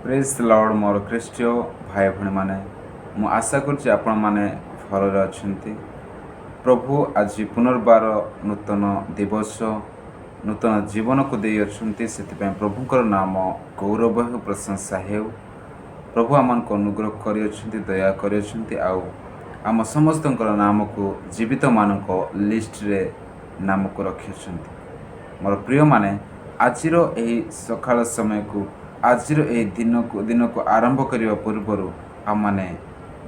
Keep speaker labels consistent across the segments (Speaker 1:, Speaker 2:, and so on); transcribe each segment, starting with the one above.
Speaker 1: ପ୍ରେଜ୍ ଲର୍ଡ଼। ମୋର ଖ୍ରୀଷ୍ଟୀୟ ଭାଇ ଭଉଣୀମାନେ, ମୁଁ ଆଶା କରୁଛି ଆପଣମାନେ ଭଲରେ ଅଛନ୍ତି। ପ୍ରଭୁ ଆଜି ପୁନର୍ବାର ନୂତନ ଦିବସ, ନୂତନ ଜୀବନକୁ ଦେଇଅଛନ୍ତି। ସେଥିପାଇଁ ପ୍ରଭୁଙ୍କର ନାମ ଗୌରବ ହେଉ, ପ୍ରଶଂସା ହେଉ। ପ୍ରଭୁ ଆମମାନଙ୍କୁ ଅନୁଗ୍ରହ କରିଅଛନ୍ତି, ଦୟା କରିଅଛନ୍ତି ଆଉ ଆମ ସମସ୍ତଙ୍କର ନାମକୁ ଜୀବିତମାନଙ୍କ ଲିଷ୍ଟରେ ନାମକୁ ରଖିଅଛନ୍ତି। ମୋର ପ୍ରିୟମାନେ, ଆଜିର ଏହି ସକାଳ ସମୟକୁ, ଆଜିର ଏହି ଦିନକୁ ଆରମ୍ଭ କରିବା ପୂର୍ବରୁ ଆମମାନେ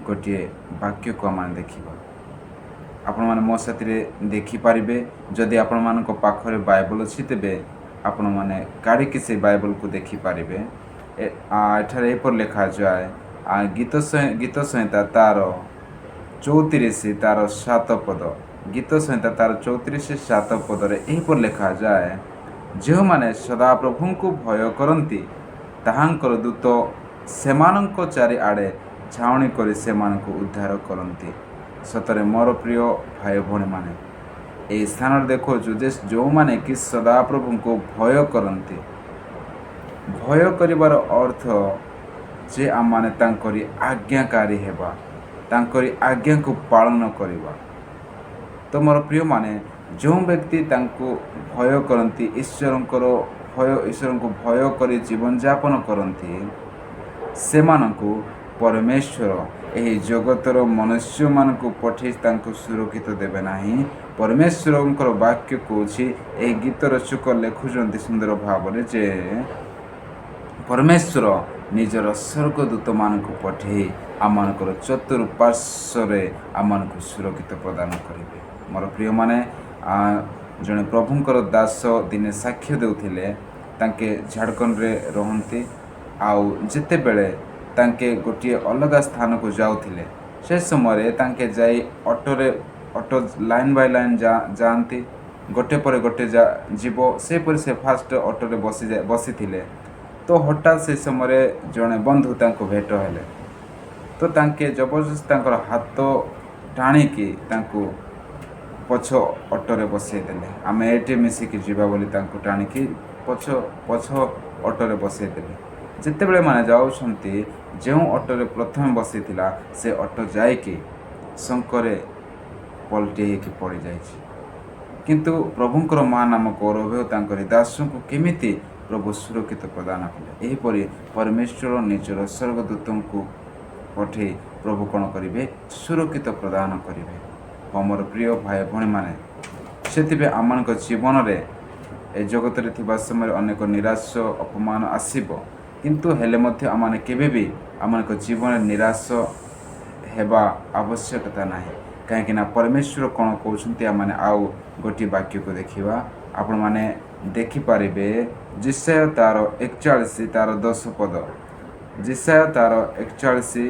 Speaker 1: ଗୋଟିଏ ବାକ୍ୟକୁ ଆମମାନେ ଦେଖିବା। ଆପଣମାନେ ମୋ ସାଥିରେ ଦେଖିପାରିବେ। ଯଦି ଆପଣମାନଙ୍କ ପାଖରେ ବାଇବଲ ଅଛି, ତେବେ ଆପଣମାନେ କାଢ଼ିକି ସେ ବାଇବଲକୁ ଦେଖିପାରିବେ। ଏଠାରେ ଏପରି ଲେଖାଯାଏ, ଗୀତ ସଂହିତା ତାର 34 ତାର 7 ପଦ। ଗୀତ ସଂହିତା ତାର 34:7 ପଦରେ ଏହିପରି ଲେଖାଯାଏ, "ଯେଉଁମାନେ ସଦାପ୍ରଭୁଙ୍କୁ ଭୟ କରନ୍ତି, ତାହାଙ୍କର ଦୂତ ସେମାନଙ୍କ ଚାରିଆଡ଼େ ଛାଉଣି କରି ସେମାନଙ୍କୁ ଉଦ୍ଧାର କରନ୍ତି।" ସତରେ ମୋର ପ୍ରିୟ ଭାଇ ଭଉଣୀମାନେ, ଏହି ସ୍ଥାନରେ ଦେଖାଉଛୁ ଯେ ଯେଉଁମାନେ କି ସଦାପ୍ରଭୁଙ୍କୁ ଭୟ କରନ୍ତି। ଭୟ କରିବାର ଅର୍ଥ ଯେ ଆମମାନେ ତାଙ୍କରି ଆଜ୍ଞାକାରୀ ହେବା, ତାଙ୍କରି ଆଜ୍ଞାକୁ ପାଳନ କରିବା। ତ ମୋର ପ୍ରିୟମାନେ, ଯେଉଁ ବ୍ୟକ୍ତି ତାଙ୍କୁ ଭୟ କରନ୍ତି, ଈଶ୍ୱରଙ୍କର ଭୟ, ଈଶ୍ୱରଙ୍କୁ ଭୟ କରି ଜୀବନଯାପନ କରନ୍ତି, ସେମାନଙ୍କୁ ପରମେଶ୍ୱର ଏହି ଜଗତର ମନୁଷ୍ୟମାନଙ୍କୁ ପଠାଇ ତାଙ୍କୁ ସୁରକ୍ଷିତ ଦେବେ ନାହିଁ। ପରମେଶ୍ୱରଙ୍କର ବାକ୍ୟ କହୁଛି, ଏହି ଗୀତ ରଚକ ଲେଖୁଛନ୍ତି ସୁନ୍ଦର ଭାବରେ ଯେ ପରମେଶ୍ୱର ନିଜର ସ୍ୱର୍ଗଦୂତମାନଙ୍କୁ ପଠାଇ ଆମମାନଙ୍କର ଚତୁଃପାର୍ଶ୍ୱରେ ଆମମାନଙ୍କୁ ସୁରକ୍ଷିତ ପ୍ରଦାନ କରିବେ। ମୋର ପ୍ରିୟମାନେ, ଜଣେ ପ୍ରଭୁଙ୍କର ଦାସ ଦିନେ ସାକ୍ଷ୍ୟ ଦେଉଥିଲେ। ତାଙ୍କେ ଝାଡ଼ଖଣ୍ଡରେ ରହନ୍ତି। ଆଉ ଯେତେବେଳେ ତାଙ୍କେ ଗୋଟିଏ ଅଲଗା ସ୍ଥାନକୁ ଯାଉଥିଲେ, ସେ ସମୟରେ ତାଙ୍କେ ଯାଇ ଅଟୋରେ, ଅଟୋ ଲାଇନ୍ ବାଇ ଲାଇନ୍ ଯାଆନ୍ତି, ଗୋଟେ ପରେ ଗୋଟେ ଯିବ। ସେପରି ସେ ଫାଷ୍ଟ ଅଟୋରେ ବସିଥିଲେ। ତ ହଠାତ୍ ସେ ସମୟରେ ଜଣେ ବନ୍ଧୁ ତାଙ୍କୁ ଭେଟ ହେଲେ। ତ ତାଙ୍କେ ଜବରଦସ୍ତ ତାଙ୍କର ହାତ ଟାଣିକି ତାଙ୍କୁ ପଛ ଅଟୋରେ ବସେଇ ଦେଲେ। ଆମେ ଏଇଠି ମିଶିକି ଯିବା ବୋଲି ତାଙ୍କୁ ଟାଣିକି ପଛ ପଛ ଅଟୋରେ ବସେଇ ଦେଲେ। ଯେତେବେଳେ ମାନେ ଯାଉଛନ୍ତି, ଯେଉଁ ଅଟୋରେ ପ୍ରଥମେ ବସିଥିଲା, ସେ ଅଟୋ ଯାଇକି ଶଙ୍କରେ ପଲଟି ହେଇକି ପଡ଼ିଯାଇଛି। କିନ୍ତୁ ପ୍ରଭୁଙ୍କର ମହାନାମ ଗୌରବ ହେଉ। ତାଙ୍କରି ଦାସଙ୍କୁ କେମିତି ପ୍ରଭୁ ସୁରକ୍ଷିତ ପ୍ରଦାନ କଲେ। ଏହିପରି ପରମେଶ୍ୱର ନିଜର ସ୍ୱର୍ଗଦୂତଙ୍କୁ ପଠେଇ ପ୍ରଭୁ କ'ଣ କରିବେ? ସୁରକ୍ଷିତ ପ୍ରଦାନ କରିବେ। ହଁ, ମୋର ପ୍ରିୟ ଭାଇ ଭଉଣୀମାନେ, ସେଥିପାଇଁ ଆମମାନଙ୍କ ଜୀବନରେ ଏ ଜଗତରେ ଥିବା ସମୟରେ ଅନେକ ନିରାଶ, ଅପମାନ ଆସିବ। କିନ୍ତୁ ହେଲେ ମଧ୍ୟ ଆମମାନେ କେବେ ବି ଆମମାନଙ୍କ ଜୀବନରେ ନିରାଶ ହେବା ଆବଶ୍ୟକତା ନାହିଁ। କାହିଁକି ନା ପରମେଶ୍ୱର କ'ଣ କହୁଛନ୍ତି, ଆମମାନେ ଆଉ ଗୋଟିଏ ବାକ୍ୟକୁ ଦେଖିବା। ଆପଣମାନେ ଦେଖିପାରିବେ ଯିଶାଇୟ ତାର 41 ତାର 10 ପଦ। ଯିଶାଇୟ ତାର 41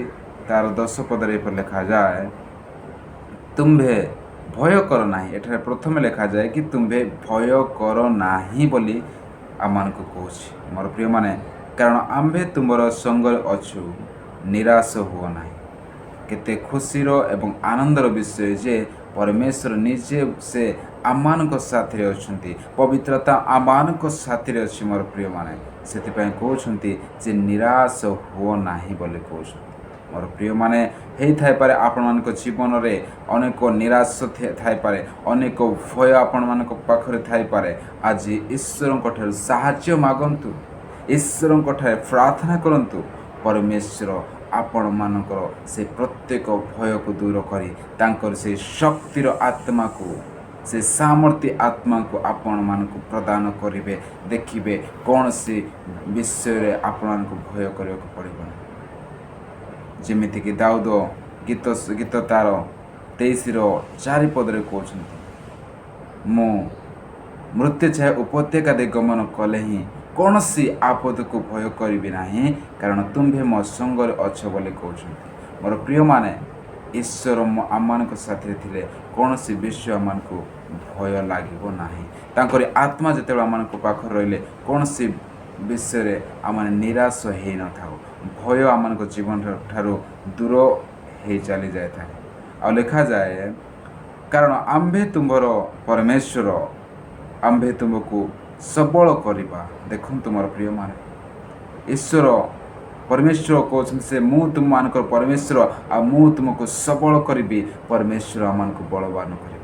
Speaker 1: ତାର 10 ପଦରେ ଏପରି ଲେଖାଯାଏ, "ତୁମ୍ଭେ ଭୟ କର ନାହିଁ।" ଏଠାରେ ପ୍ରଥମେ ଲେଖାଯାଏ କି ତୁମ୍ଭେ ଭୟ କର ନାହିଁ ବୋଲି ଆମମାନଙ୍କୁ କହୁଛି। ମୋର ପ୍ରିୟମାନେ, "କାରଣ ଆମ୍ଭେ ତୁମର ସଙ୍ଗରେ ଅଛୁ, ନିରାଶ ହୁଅ ନାହିଁ।" କେତେ ଖୁସିର ଏବଂ ଆନନ୍ଦର ବିଷୟ ଯେ ପରମେଶ୍ୱର ନିଜେ ସେ ଆମମାନଙ୍କ ସାଥିରେ ଅଛନ୍ତି। ପବିତ୍ରତା ଆମମାନଙ୍କ ସାଥିରେ ଅଛି। ମୋର ପ୍ରିୟମାନେ, ସେଥିପାଇଁ କହୁଛନ୍ତି ଯେ ନିରାଶ ହୁଅ ନାହିଁ ବୋଲି କହୁଛନ୍ତି। ମୋର ପ୍ରିୟମାନେ, ହେଇଥାଇପାରେ ଆପଣମାନଙ୍କ ଜୀବନରେ ଅନେକ ନିରାଶ ଥାଇପାରେ, ଅନେକ ଭୟ ଆପଣମାନଙ୍କ ପାଖରେ ଥାଇପାରେ। ଆଜି ଈଶ୍ୱରଙ୍କ ଠାରୁ ସାହାଯ୍ୟ ମାଗନ୍ତୁ, ଈଶ୍ୱରଙ୍କ ଠାରେ ପ୍ରାର୍ଥନା କରନ୍ତୁ। ପରମେଶ୍ୱର ଆପଣମାନଙ୍କର ସେ ପ୍ରତ୍ୟେକ ଭୟକୁ ଦୂର କରି ତାଙ୍କର ସେ ଶକ୍ତିର ଆତ୍ମାକୁ, ସେ ସାମର୍ଥ୍ୟ ଆତ୍ମାକୁ ଆପଣମାନଙ୍କୁ ପ୍ରଦାନ କରିବେ। ଦେଖିବେ, କୌଣସି ବିଷୟରେ ଆପଣମାନଙ୍କୁ ଭୟ କରିବାକୁ ପଡ଼ିବ ନାହିଁ। ଯେମିତିକି ଦାଉଦ ଗୀତ ତାର 23ର 4 ପଦରେ କହୁଛନ୍ତି, "ମୁଁ ମୃତ୍ୟୁ ଛାୟା ଉପତ୍ୟକା ଦେଇ ଗମନ କଲେ ହିଁ କୌଣସି ଆପଦକୁ ଭୟ କରିବି ନାହିଁ, କାରଣ ତୁମ୍ଭେ ମୋ ସଙ୍ଗରେ ଅଛ" ବୋଲି କହୁଛନ୍ତି। ମୋର ପ୍ରିୟମାନେ, ଈଶ୍ୱର ଆମମାନଙ୍କ ସାଥିରେ ଥିଲେ କୌଣସି ବିଷୟ ଆମମାନଙ୍କୁ ଭୟ ଲାଗିବ ନାହିଁ। ତାଙ୍କରି ଆତ୍ମା ଯେତେବେଳେ ଆମମାନଙ୍କ ପାଖରେ ରହିଲେ, କୌଣସି ବିଷୟରେ ଆମମାନେ ନିରାଶ ହେଇନଥାଉ। ଭୟ ଆମମାନଙ୍କ ଜୀବନ ଠାରୁ ଦୂର ହେଇ ଚାଲି ଯାଇଥାଏ। ଆଉ ଲେଖାଯାଏ, "କାରଣ ଆମ୍ଭେ ତୁମ୍ଭର ପରମେଶ୍ୱର, ଆମ୍ଭେ ତୁମ୍ଭକୁ ସବଳ କରିବା।" ଦେଖନ୍ତୁ ମୋର ପ୍ରିୟମାନେ, ଈଶ୍ୱର ପରମେଶ୍ୱର କହୁଛନ୍ତି ସେ, ମୁଁ ତୁମମାନଙ୍କର ପରମେଶ୍ୱର ଆଉ ମୁଁ ତୁମକୁ ସବଳ କରିବି। ପରମେଶ୍ୱର ଆମମାନଙ୍କୁ ବଳବାନ କରିବେ।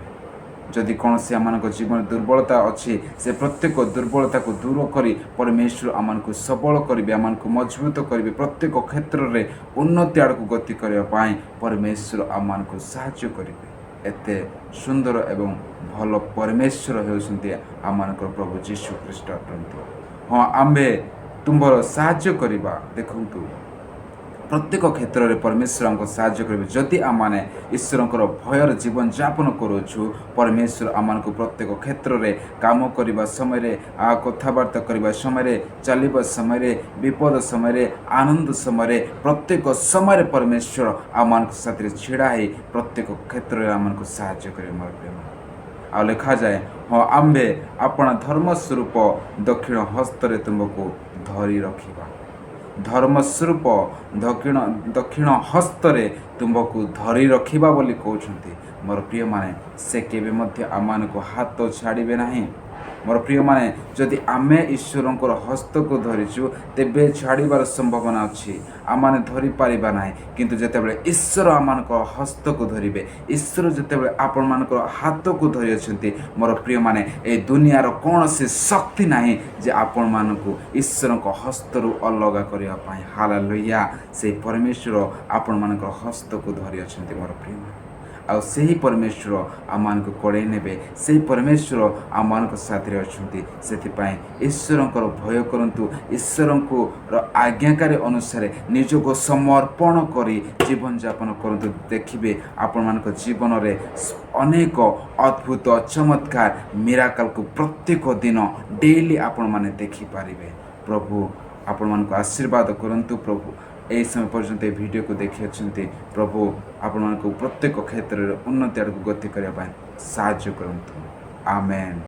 Speaker 1: ଯଦି କୌଣସି ଆମମାନଙ୍କ ଜୀବନରେ ଦୁର୍ବଳତା ଅଛି, ସେ ପ୍ରତ୍ୟେକ ଦୁର୍ବଳତାକୁ ଦୂର କରି ପରମେଶ୍ୱର ଆମମାନଙ୍କୁ ସବଳ କରିବେ, ଆମମାନଙ୍କୁ ମଜବୁତ କରିବେ। ପ୍ରତ୍ୟେକ କ୍ଷେତ୍ରରେ ଉନ୍ନତି ଆଡ଼କୁ ଗତି କରିବା ପାଇଁ ପରମେଶ୍ୱର ଆମମାନଙ୍କୁ ସାହାଯ୍ୟ କରିବେ। ଏତେ ସୁନ୍ଦର ଏବଂ ଭଲ ପରମେଶ୍ୱର ହେଉଛନ୍ତି ଆମମାନଙ୍କର ପ୍ରଭୁ ଯୀଶୁ ଖ୍ରୀଷ୍ଟ ଅଟନ୍ତି। ହଁ, ଆମ୍ଭେ ତୁମ୍ଭର ସାହାଯ୍ୟ କରିବା। ଦେଖନ୍ତୁ, ପ୍ରତ୍ୟେକ କ୍ଷେତ୍ରରେ ପରମେଶ୍ୱର ଆମକୁ ସାହାଯ୍ୟ କରିବେ। ଯଦି ଆମମାନେ ଈଶ୍ୱରଙ୍କର ଭୟର ଜୀବନଯାପନ କରୁଅଛୁ, ପରମେଶ୍ୱର ଆମମାନଙ୍କୁ ପ୍ରତ୍ୟେକ କ୍ଷେତ୍ରରେ କାମ କରିବା ସମୟରେ, କଥାବାର୍ତ୍ତା କରିବା ସମୟରେ, ଚାଲିବା ସମୟରେ, ବିପଦ ସମୟରେ, ଆନନ୍ଦ ସମୟରେ, ପ୍ରତ୍ୟେକ ସମୟରେ ପରମେଶ୍ୱର ଆମମାନଙ୍କ ସାଥିରେ ଛିଡ଼ା ହେଇ ପ୍ରତ୍ୟେକ କ୍ଷେତ୍ରରେ ଆମମାନଙ୍କୁ ସାହାଯ୍ୟ କରିବେ, ମୋର ପ୍ରେମ। ଆଉ ଲେଖାଯାଏ, ହଁ, ଆମ୍ଭେ ଆପଣା ଧର୍ମ ସ୍ୱରୂପ ଦକ୍ଷିଣ ହସ୍ତରେ ତୁମକୁ ଧରି ରଖିବା। ଧର୍ମ ସ୍ୱରୂପ ଦକ୍ଷିଣ ହସ୍ତରେ ତୁମ୍ଭକୁ ଧରି ରଖିବା ବୋଲି କହୁଛନ୍ତି। ମୋର ପ୍ରିୟମାନେ, ସେ କେବେ ମଧ୍ୟ ଆମମାନଙ୍କୁ ହାତ ଛାଡ଼ିବେ ନାହିଁ। ମୋର ପ୍ରିୟମାନେ, ଯଦି ଆମେ ଈଶ୍ୱରଙ୍କର ହସ୍ତକୁ ଧରିଛୁ, ତେବେ ଛାଡ଼ିବାର ସମ୍ଭାବନା ଅଛି, ଆମମାନେ ଧରିପାରିବା ନାହିଁ। କିନ୍ତୁ ଯେତେବେଳେ ଈଶ୍ୱର ଆମମାନଙ୍କ ହସ୍ତକୁ ଧରିବେ, ଈଶ୍ୱର ଯେତେବେଳେ ଆପଣମାନଙ୍କର ହାତକୁ ଧରି ଅଛନ୍ତି, ମୋର ପ୍ରିୟମାନେ, ଏ ଦୁନିଆର କୌଣସି ଶକ୍ତି ନାହିଁ ଯେ ଆପଣମାନଙ୍କୁ ଈଶ୍ୱରଙ୍କ ହସ୍ତରୁ ଅଲଗା କରିବା ପାଇଁ। ହାଲେଲୁୟା! ସେଇ ପରମେଶ୍ୱର ଆପଣମାନଙ୍କର ହସ୍ତକୁ ଧରି ଅଛନ୍ତି, ମୋର ପ୍ରିୟମାନେ। ଆଉ ସେହି ପରମେଶ୍ୱର ଆମମାନଙ୍କୁ କଡ଼େଇ ନେବେ। ସେହି ପରମେଶ୍ୱର ଆମମାନଙ୍କ ସାଥିରେ ଅଛନ୍ତି। ସେଥିପାଇଁ ଈଶ୍ୱରଙ୍କର ଭୟ କରନ୍ତୁ। ଈଶ୍ୱରଙ୍କର ଆଜ୍ଞାକାରୀ ଅନୁସାରେ ନିଜକୁ ସମର୍ପଣ କରି ଜୀବନଯାପନ କରନ୍ତୁ। ଦେଖିବେ, ଆପଣମାନଙ୍କ ଜୀବନରେ ଅନେକ ଅଦ୍ଭୁତ ଚମତ୍କାର, ମିରାକଲକୁ ପ୍ରତ୍ୟେକ ଦିନ ଡେଇଲି ଆପଣମାନେ ଦେଖିପାରିବେ। ପ୍ରଭୁ ଆପଣମାନଙ୍କୁ ଆଶୀର୍ବାଦ କରନ୍ତୁ। ପ୍ରଭୁ ଏହି ସମୟ ପର୍ଯ୍ୟନ୍ତ ଏ ଭିଡ଼ିଓକୁ ଦେଖିଅଛନ୍ତି, ପ୍ରଭୁ ଆପଣମାନଙ୍କୁ ପ୍ରତ୍ୟେକ କ୍ଷେତ୍ରରେ ଉନ୍ନତି ଆଡ଼କୁ ଗତି କରିବା ପାଇଁ ସାହାଯ୍ୟ କରନ୍ତୁ। ଆମେନ୍।